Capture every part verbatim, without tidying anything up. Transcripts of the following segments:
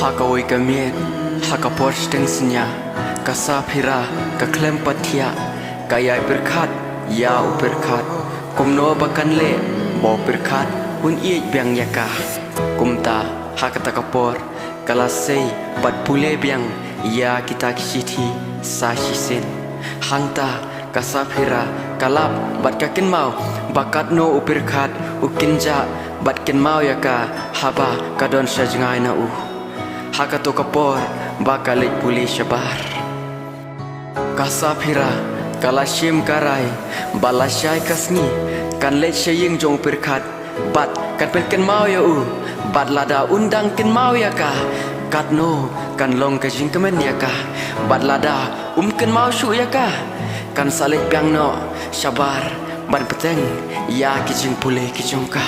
Ha kawei ka miet, ha ka por shiteng synñia, ka Saphira ka khlem pat thiah, ka ïai pyrkhat ïa u Pyrkhat kumno ba kan leh ba u Pyrkhat un ïeit biang ïa ka. Kumta ha kata ka por ka la sei bad pule biang ïa kita ki shithi sa shisien. Hangta ka Saphira ka lap bad ka kynmaw ba katno u Pyrkhat u kynjah bad kynmaw ïa ka haba ka don sha jngai na u. Ha kato ka por ba ka leit pule shabar, ka Saphira ka la shim ka rai ba lashai ka sngi kan leit sha ïing jong u Pyrkhat bad kan pynkynmaw ïa u, bad lada un dang kynmaw ïa ka, katno kan long ka jingkmen ïa ka, bad lada um kynmaw shuh ïa ka, kan sa leit biang noh shabar ban bteng ïa ki jingpule ki jong ka.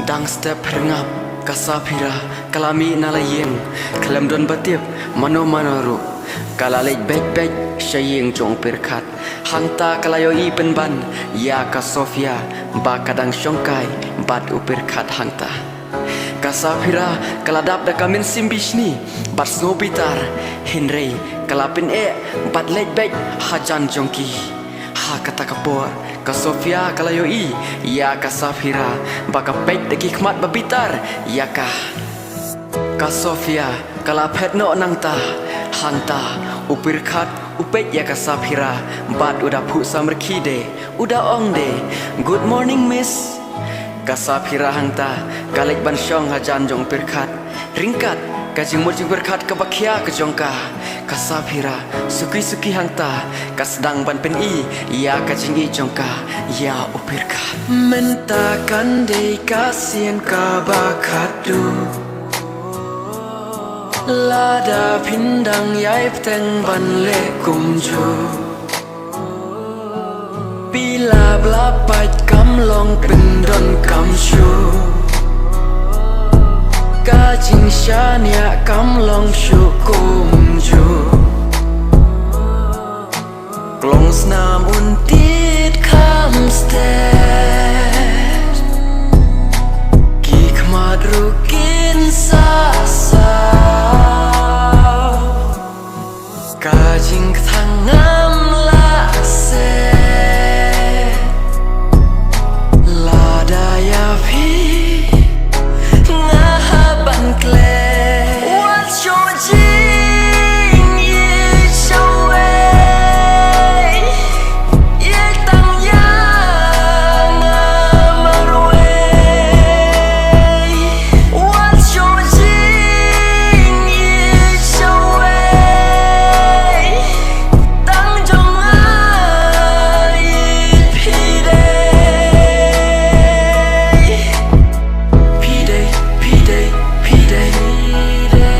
Dang step pyrngap, ka Saphira ka la mih na la ïing khlem don ba tip mano mano ruh. Ka la leit beit beit sha ïing jong u Pyrkhat. Hangta ka la ïohi pynban ïa ka Sofia ba ka dang shongkai bad u Pyrkhat hangta. Ka Saphira ka la dap da ka mynsiem bishni bad sngew bitar, hynrei ka la pyneh bad leit beit hajan jong ki. Ha kata ka por ka Sofia ka la ïohi ïa ka Saphira ba ka peit da ki khmat ba bitar ïa ka. Ka Sofia ka la phet noh nangta. Hangta u Pyrkhat u peit ïa ka Saphira bad u da phuh samrkhie de, u da ong de, "Good morning, miss." Ka Saphira hangta ka leit ban shong hajan jong u Pyrkhat. Ryngkat ka jingmut jingpyrkhat kaba khia ka jong ka, ka Saphira suki suki hangta ka sdang ban pyni ïa ka jingïeit jong ka ïa u Pyrkhat. Mynta kan dei ka sien kaba khatduh, lada phin dang ïai bteng ban leh kumjuh. Phi la bla pait kam long pyndonkam shuh, ka jingshaniah kam long shuh kumjuh. Klong snam un tied kham stet, ki khmat ruh kin sah saw. Ka jingkthang ngam lah seh, lada ïa phi nga hap ban klet. Wat shu jingïeit shawei, ïeit tang ïa nga marwei. Wat shu jingïeit shawei, tang jong nga ïeit phi dei. Phi dei, phi dei, phi dei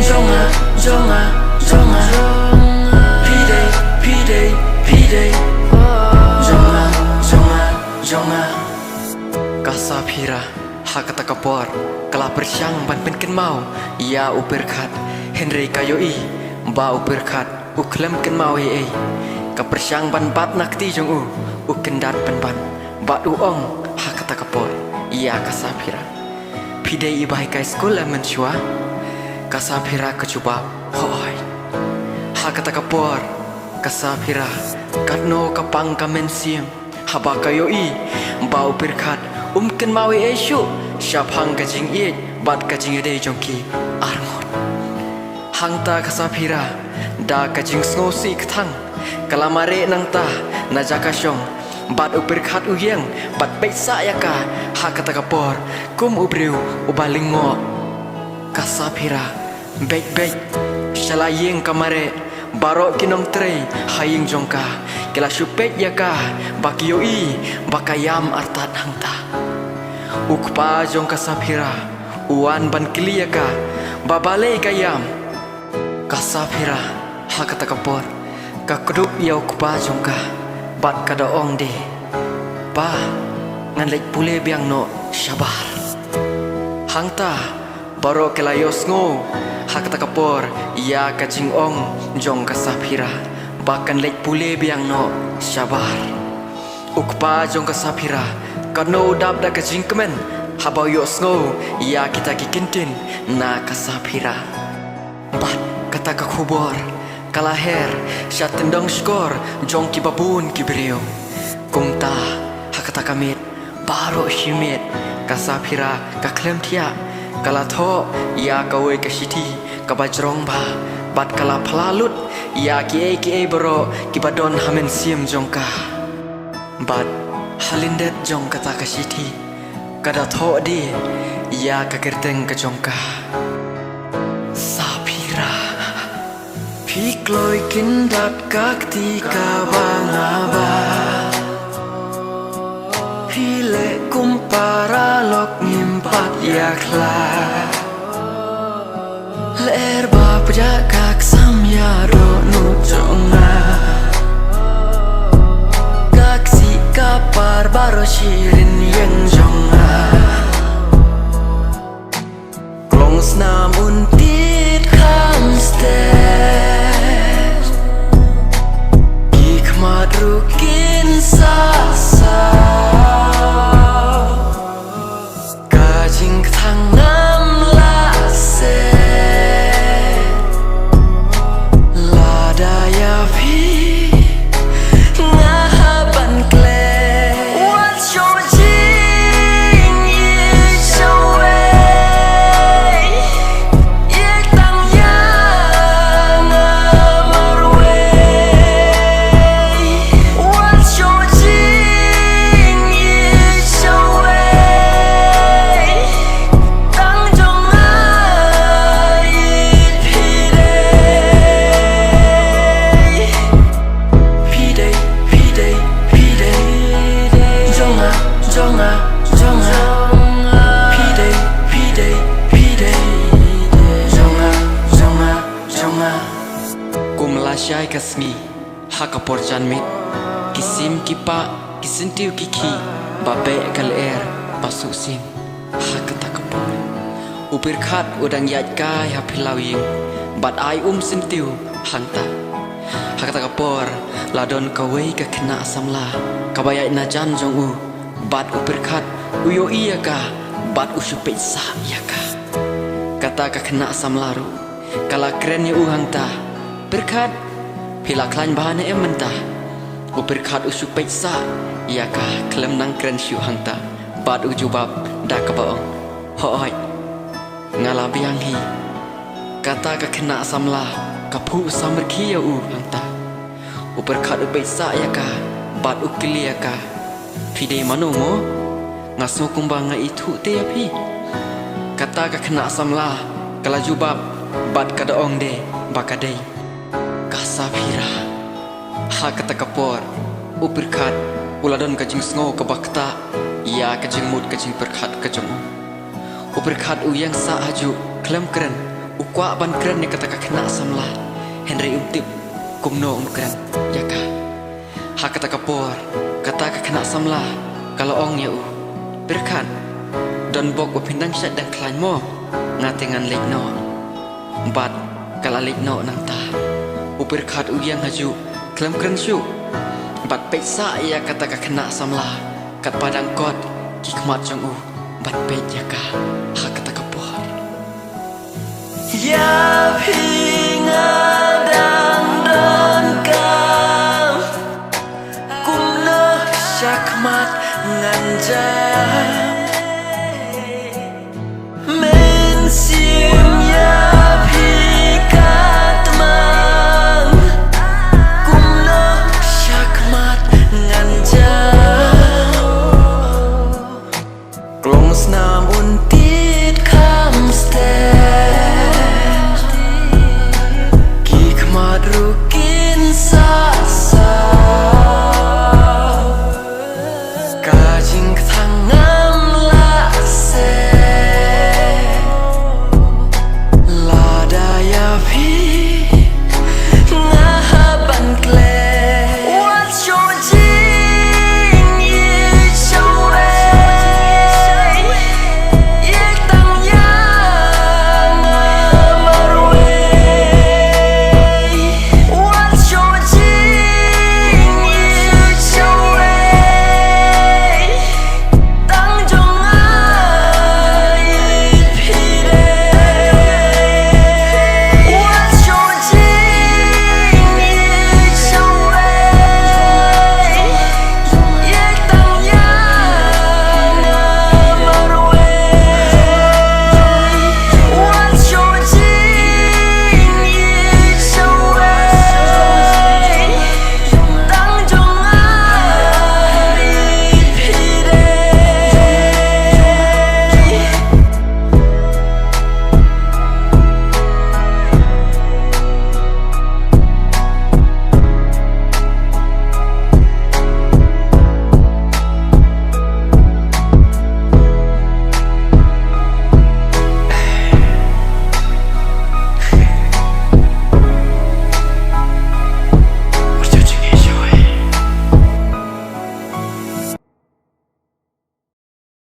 jong nga, jong nga, jong nga. Phi dei, phi dei, phi dei jong nga, jong nga, jong nga. Ka Saphira ha kata ka por ka la pyrshang ban pynkynmaw ïa u Pyrkhat, hynrei ka ïohi ba u Pyrkhat u khlem kynmaw ei ei. Ka pyrshang ban bat na kti jong u, u kyndat pynban bad u ong ha kata ka por ïa ka Saphira, "Phi dei i ba hikai skul em mynshuwa?" Ka Saphira ka jubab, "Hooid." Ha kata ka por ka Saphira katno ka pang ka mynsiem haba ka ïohi ba u Pyrkhat um kynmaw ei ei shuh shaphang ka jingïeit bad ka jingïadei jong ki arngut. Hangta ka Saphira da ka jingsngewsih kthang ka la mareh nangta na jaka shong, bad u Pyrkhat u ïeng bad peit sah ïa ka ha kata ka por kum u briew uba lyngngoh. Ka Saphira beit beit sha la ïing ka mareh, baroh ki nongtrei ha ïing jong ka ki la shu peit ïa ka ba ki ïohi ba ka ïam artat hangta. U kpa jong ka Saphira u wan ban kylli ïa ka ba balei ka ïam. Ka Saphira ha kata ka por ka kdup ïa u kpa jong ka bad ka da ong de, "Pa, ngan leit pule biang noh shabar." Hangta baroh ki la ïohsngew ha kata ka por ïa ka jingong jong ka Saphira ba kan leit pule biang noh shabar. U kpa jong ka Saphira katno u dap da ka jingkmen haba u ïohsngew ïa kita ki kyntien na ka Saphira. Kata ka khubor ka la her sha tyndong shkor jong kiba bun ki briew. Kumta ha kata ka miet baroh shi miet ka Saphira ka khlem thiah, ka la thoh ïa kawei ka shithi kaba jrong bha bad ka la phla lut ïa kiei kiei baroh kiba don ha mynsiem jong ka. Bad ha lyndet jong kata ka shithi ka da thoh de ïa ka kyrteng ka jong ka, Saphira. Phi kloi kyndat ka kti kaba nga ba. Phi leh kum paralok ngim pat ïakhlad. Lyer ba pjah ka ksam ïa dohnud jong nga. Ka ksih ka par baroh shi rynieng jong nga. Klong snam un tied kham stet. Ki khmat ruh kin sah sah. Ka jingkthang ngam lah seh. Lada ïa phi nga hap ban klet. Wat shu jingïeit shawei. Ïeit tang ïa nga marwei. Wat shu jingïeit shawei. Tang jong nga ïeit phi dei. Phi dei, phi dei, phi dei. Jong nga, jong nga, jong nga. Phi dei, phi dei, phi dei. Jong nga, jong nga, jong nga. Kum lashai ka sngi ha ka por janmiet, ki sim ki pah, ki syntiew ki khih ba beh ka lyer ba suh sim. Ha kata ka por u Pyrkhat u dang ïaid kai ha phyllaw ïing bad ai um syntiew hangta. Ha kata ka por la don kawei ka khynnah samla kaba ïaid na jan jong u, bad u Pyrkhat u ïohi ïa ka bad u shu peit sah ïa ka. Kata ka khynnah samla ruh ka la kren ïa u hangta, Pyrkhat, phi la khlaiñ bha ne em mynta? U Pyrkhat u shu peit sah ïa ka khlem nang kren shuh hangta bad u jubab da kaba ong, hooid, nga la biang hi. Kata ka khynnah samla ka phuh samrkhie ïa u hangta. U Pyrkhat u peit sah ïa ka bad u kylli ïa ka, phi dei mano mo? Nga sngew kumba nga ithuh te ïa phi. Kata ka khynnah samla ka la jubab bad ka da ong de ba ka dei ka Saphira. Ha kata ka por u Pyrkhat u la don ka jingsngew kaba ktah ïa ka jingmut ka jingpyrkhat ka jong u. U Pyrkhat u ïeng sah hajuh khlem kren, u kwah ban kren ïa kata ka khynnah samla, hynrei um tip kumno un kren ïa ka. Ha kata ka por kata ka khynnah samla ka la ong ïa u, Pyrkhat, don bok ba phin dang shait dang khlaiñ mo? Nga te ngan leit noh. Bad ka la leit noh nangta. U Pyrkhat u ïeng hajuh khlem kren shuh bad peit sah ïa kata ka khynnah samla katba dang kot ki khmat jong u bad peit ïa ka ha kata ka por. Ïa phi